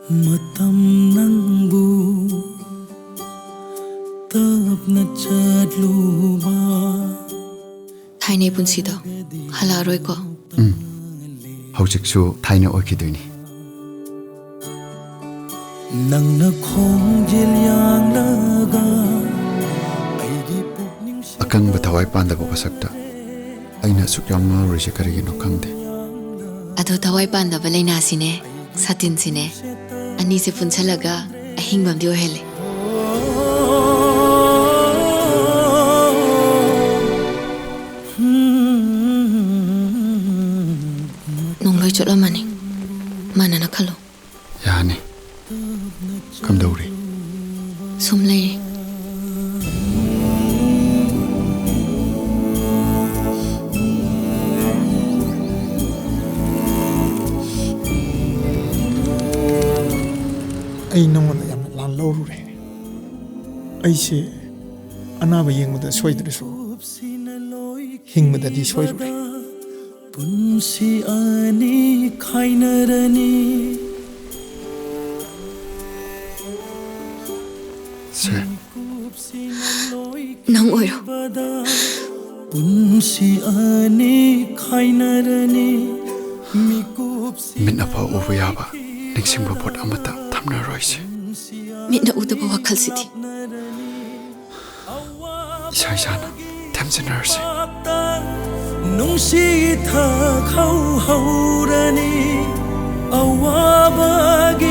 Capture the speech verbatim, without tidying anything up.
ꯃꯇꯝ ꯅꯪꯕꯨ ꯇꯞꯅ ꯆꯠꯂꯨꯕ꯫ ꯊꯥꯏꯅꯩ ꯄꯨꯟꯁꯤꯗꯣ ꯍꯜꯂꯛꯑꯔꯣꯏꯀꯣ꯫ ꯎꯝ, ꯍꯧꯖꯤꯛꯁꯨ ꯊꯥꯏꯅ ꯑꯣꯏꯈꯤꯗꯣꯏꯅꯤ꯫ ꯅꯪꯅ ꯈꯣꯡꯖꯦꯜ ꯌꯥꯡꯂꯒ ꯑꯩꯒꯤ ꯄꯨꯛꯅꯤꯡ ꯑꯀꯪꯕ ꯊꯋꯥꯏ ꯄꯥꯟꯗꯕ ꯋꯥꯁꯛꯇ ꯑꯩꯅ ꯑꯁꯨꯛ ꯌꯥꯝ ꯉꯥꯎꯔꯤꯁꯦ ꯀꯔꯤꯒꯤꯅꯣ ꯈꯪꯗꯦ꯫ ꯑꯗꯣ ꯊꯋꯥꯏ ꯄꯥꯟꯗꯕ ꯂꯩꯅꯥꯁꯤꯅꯦ, ꯁꯥꯇꯤꯟꯁꯤꯅꯦ, ꯑꯅꯤꯁꯦ ꯄꯨꯟꯁꯜꯂꯒ ꯑꯍꯤꯡꯕ ꯑꯃꯗꯤ ꯑꯣꯏꯍꯜꯂꯦ꯫ ꯅꯣꯡꯂꯣꯏ ꯆꯣꯠꯂꯝꯃꯅꯤ, ꯃꯥꯟꯅꯅ ꯈꯜꯂꯣ꯫ ꯌꯥꯅꯤ꯫ ꯀꯝꯗꯧꯔꯤ? ꯁꯨꯝ ꯂꯩꯔꯤ꯫ ꯑꯩ ꯅꯉꯣꯟꯗ ꯌꯥꯝꯅ ꯂꯥꯟ ꯂꯧꯔꯨꯔꯦ꯫ ꯑꯩꯁꯦ ꯑꯅꯥꯕ ꯌꯦꯡꯕꯗ ꯁꯣꯏꯗ꯭ꯔꯁꯨ, ꯍꯤꯡꯕꯗꯗꯤ ꯁꯣꯏꯔꯨꯔꯦ꯫ ꯄꯨꯟꯁꯤ ꯑꯅꯤ ꯈꯥꯏꯅꯔꯅꯤ꯫ ꯁꯦ꯫ ꯅꯪ ꯑꯣꯏꯔꯣ꯫ ꯄꯨꯟꯁꯤ ꯑꯅꯤ ꯈꯥꯏꯅꯔꯅꯤ꯫ ꯃꯤꯠꯅ ꯐꯥꯎ ꯎꯕ ꯌꯥꯕ ꯅꯤꯡꯁꯤꯡꯕ ꯄꯣꯠ ꯑꯃꯠꯇ ꯊꯝꯅꯔꯣꯏꯁꯦ꯫ ꯃꯤꯠꯅ ꯎꯗꯕ ꯋꯥꯈꯜꯁꯤꯗꯤ꯫ ꯏꯁꯥ ꯏꯁꯥꯅ ꯊꯦꯝꯖꯤꯟꯅꯔꯁꯤ꯫ ꯅꯨꯡꯁꯤ ꯏꯊꯛ ꯍꯧꯍꯧꯔꯅꯤ꯫ ꯑꯋꯥꯕꯒꯤ